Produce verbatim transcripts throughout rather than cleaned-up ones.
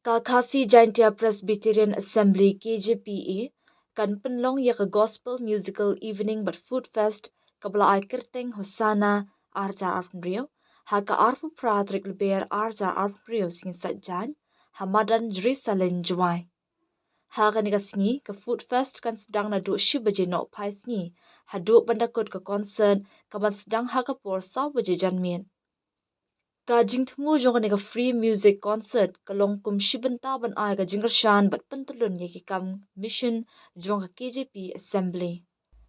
Ka Khasi Jaintia Presbyterian Assembly, K J P A, kan pynlong ïa ka Gospel Musical Evening bad Food Fest kaba la ai kyrteng Hosanna ar hajar arphew hynriew ha ka arphew phra tarik Lber ar hajar arphew hynriew, sngi Saitjaiñ, ha madan Jerusalem, Jowai. Ha kane ka sngi, ka Food Fest kan sdang naduh shi baje nohphai sngi haduh ban da kut ka concert kaban sdang ha ka por saw baje janmiet. Ka jingthmu jong kane ka free music concert ka long kum shi bynta ban ai ka jingkyrshan bad pyntyllun ïa ki kam mission jong ka K J P Assembly.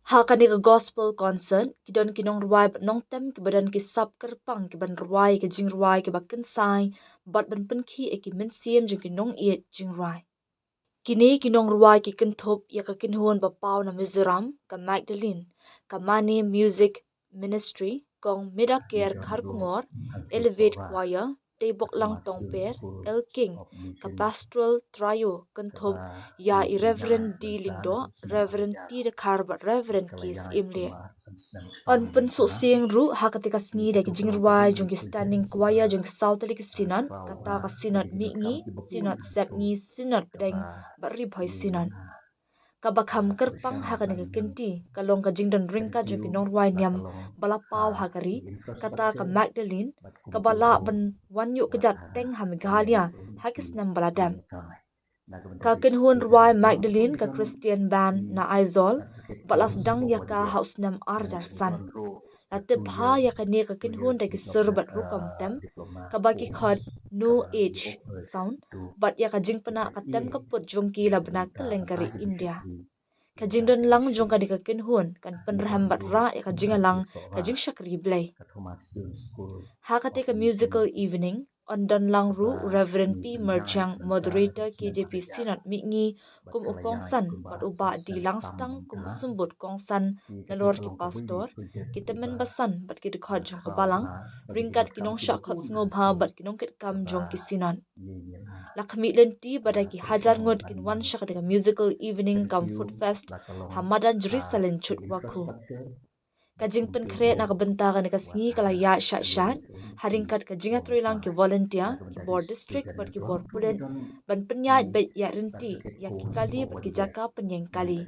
Ha kane ka gospel concert ki don ki nongrwai bad nongtem kiba don ki sap kyrpang kiban rwai ïa ka jingrwai kiba kynsai bad ban pynkhih ïa ki mynsiem jong ki nongïeit jingrwai. Kine ki nongrwai ki kynthup ïa ka kynhun ba paw na Mizoram, ka Magdalene, ka Mane Music Ministry, Kong Midaker Kharkongor, Elevate Choir, Teiboklang Tongper, El King, ka Pastoral Trio kynthup ïa i Reverend D Lyngdoh, Reverend T Dkhar bad Reverend K Syiemlieh. Yn pynsuh sieng ruh ha kata ka sngi da ki jingrwai jong ki standing choir jong ki saw tylli ki synod, kata ka Synod Mihngi, Synod Sepngi, Synod Pdeng bad Ri Bhoi Synod. Kaba kham kyrpang ha kane ka kynti ka long ka jingdon ryngkat jong ki nongrwai niam ba la paw ha ka ri, kata ka Magdalene, kaba lah ban wan ïuh kjat teng ha Meghalaya ha ki snem ba la dep. Ka kynhun rwai Magdalene ka Christian Band na Aizawl bad la sdang ïa ka ha u snem ar hajar san. La tip bha ïa kane ka kynhun da ki sur bad rukom tem kaba ki khot New Age Sound bad ïa ka jingpynah ka tem ka put jong ki la bna kylleng ka ri India. Ka jingdon lang jong kane ka kynhun kan pynrhem bad rah ïa ka jingïalang ka jingshakri Blei. Ha kata ka musical evening yn don lang ruh u Reverend P Myrchang, Moderator K J P Synod Mihngi, kum u kongsan bad u Bah D Langstang kum u symbud kongsan nalor ki pastor, ki tymmen basan bad ki dkhot jong ka balang, ryngkat ki nongshah khot sngewbha bad ki nongkitkam jong ki synod. La khmih lynti ba da ki hajar ngut kin wan sha kata ka musical evening cum food fest ha madan Jerusalem Chutwakhu. Ka jingpynkhreh na ka bynta kane ka sngi ka la ïaid shah shah ha ryngkat ka jingïatreilang ki volunteer, ki bor district bad ki bor pulit ban pynïaid beit ïaid ryntih ïa ki kali bad ki jaka pynïeng kali.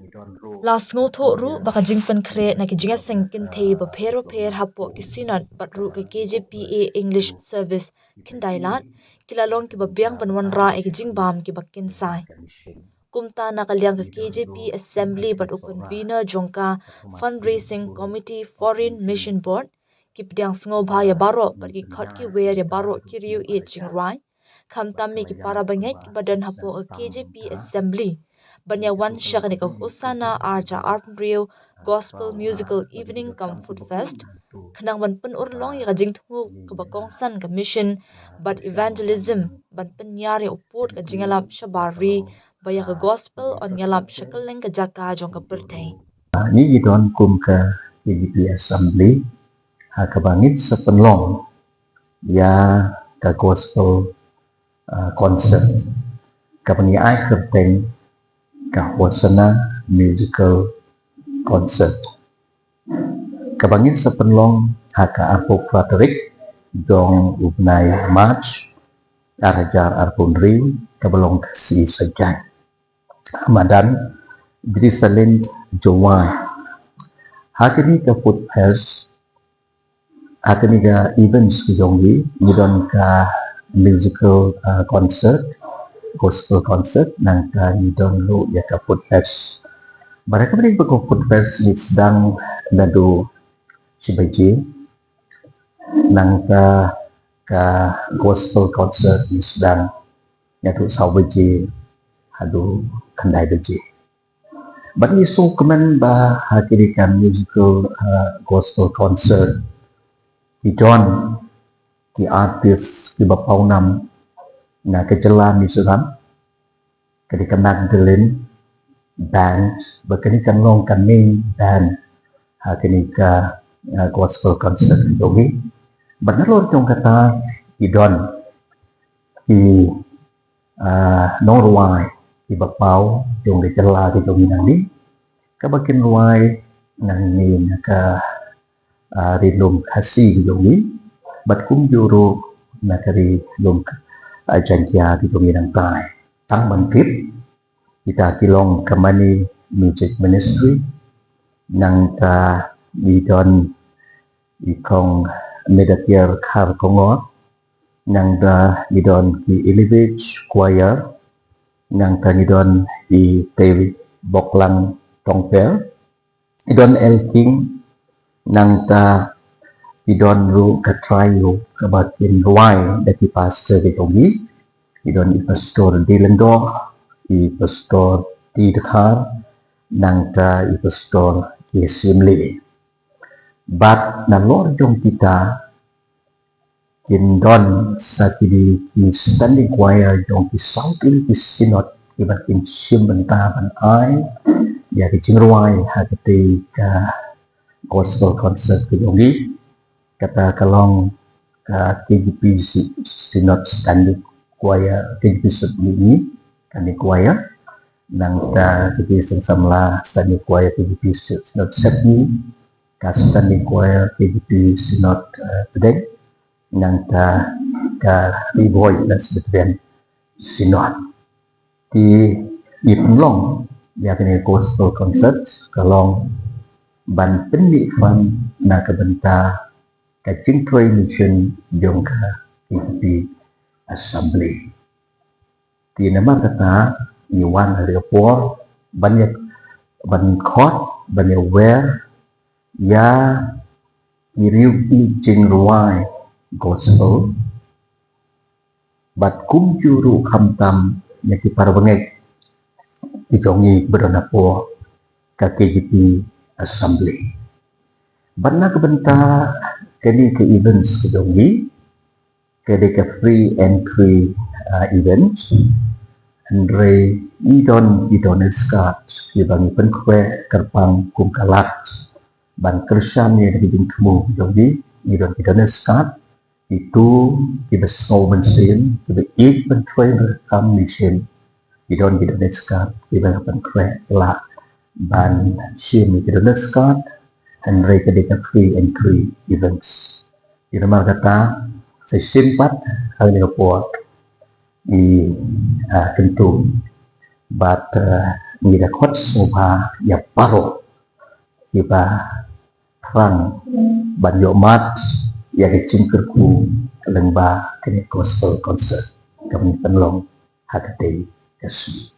La sngewthuh ruh ba ka jingpynkhreh na ki jingïaseng kynthei bapher bapher hapoh ki synod bad ruh ka K J P A English Service khyndai lad ki la long kiba biang ban wanrah ïa ki jingbam kiba kynsai. Kumta na ka liang ka K J P Assembly bad u convener jong ka Fundraising Committee Foreign Mission Board ki pdiang sngewbha ïa baroh bad ki khot ki wer ïa baroh ki riew ïeit jingrwai, khamtam ïa ki para bangeit kiba don hapoh ka K J P Assembly ban ïa wan sha kane ka Hosanna ar hajar arphew hynriew Gospel Musical Evening cum Food Fest, khnang ban pynurlong ïa ka jingthmu kaba kongsan ka mission bad evangelism ban pynïar ïa u pud ka jingïalap shabar ri ba ïa ka gospel yn ïalap sha kylleng ka jaka jong ka pyrthei. Ngi ki don kum ka K J P Assembly ha kaba ngin sa pynlong ïa ka gospel, ah, concert kaba ngi ai kyrteng ka Hosanna Musical Concert, kaba ngin sa pynlong ha ka arphew phra tarik jong u bnai March ar hajar arphew hynriew, kaba long ka sngi Saitjaiñ, ha madan Jerusalem, Jowai. Ha kane ka food fest, ha kane ka events ka jong ngi, ngi don ka musical, ah, concert, gospel concert, nangta ngi don ruh ïa ka food fest. Bad ha kane ka food fest ngi sdang naduh shi baje, nangta ka gospel concert ngi sdang naduh saw baje haduh khyndai baje. Bad ngi sngewkmen ba ha kane ka musical, ah, gospel concert ki don ki artist kiba pawnam na ka jylla Mizoram, ka dei ka Magdalene Band, ba kane kan long ka main band ha kane ka, ah, gospel concert ka jong ngi. Bad nalor jong kata ki don ki, ah, nongrwai kiba paw jong ka jylla ka jong ngi nangne, kaba kin rwai nangne na ka, ah, ri lum Khasi ka jong ngi, bad kumjuh ruh na ka ri lum, Ai jan kia ki jong i nang tai. Tang ban tip, kita ki long ka Mani Music Ministry, nangta i don i kong Medakier Khar Kongor, nangta i don ki Elevate Choir, nangta i don i Tei Boklang Tongper, i don El King, nangta i don ruh ka trio kaba kin rwai da ki pastor ki jong i, i don i pastor Dilendo, i pastor T Dkhar, nangta i pastor K Simli. Bad na lor jong kita kin don sa ki di ki standing choir jong ki saw tylli ki synod kiba kin shim bynta ban ai ïa ki jingrwai ha katei ka gospel concert ka jong i. Kata ka long ka K J P Synod Standing Choir, K J P Synod Sepngi, Standing Choir, nangta K J P Synod Samla Standing Choir, K J P Synod Sepngi, ka Standing Choir K J P Synod, eh, Pdeng, nangta ka Ri Bhoi Lesbian Synod. Ki i pynlong ïa kane gospel concert ka long ban pynmih fund na ka bynta ka jingtrei mission jong ka K J P Assembly. Te namar kata ngi wan ha kane ka por ban ïa, ban khot, ban ïa wer ïa ki riewkynthei jingrwai gospel bad kumjuh ruh khamtam ïa ki para bangeit ki jong ngi ba don hapoh ka K J P Assembly. Bad na ka bynta kane ka events ka jong ngi, ka dei ka free entry, ah, event. Hynrei i don, i don i skat kiba ngi pynkhreh kyrpang kum ka lad ban kyrshan ïa ka jingthmu jong ngi. I don, i don i skat, itu kiba sngew mynsiem, kiba ïeit ban trei ban kam mission. I don, i don i skat kiba ngi pynkhreh lah ban shim ïa ki don i skat. Hynrei ka dei ka free entry events. Ïa namar kata sa shisien pat ha kane ka por ngi, ah, kyntu bad, ah, ngi da khot sngewbha ïa baroh kiba thrang ban ïohmad ïa ka jingkyrkhu lyngba kane ka gospel concert kaba ngi pynlong ha katei ka sngi.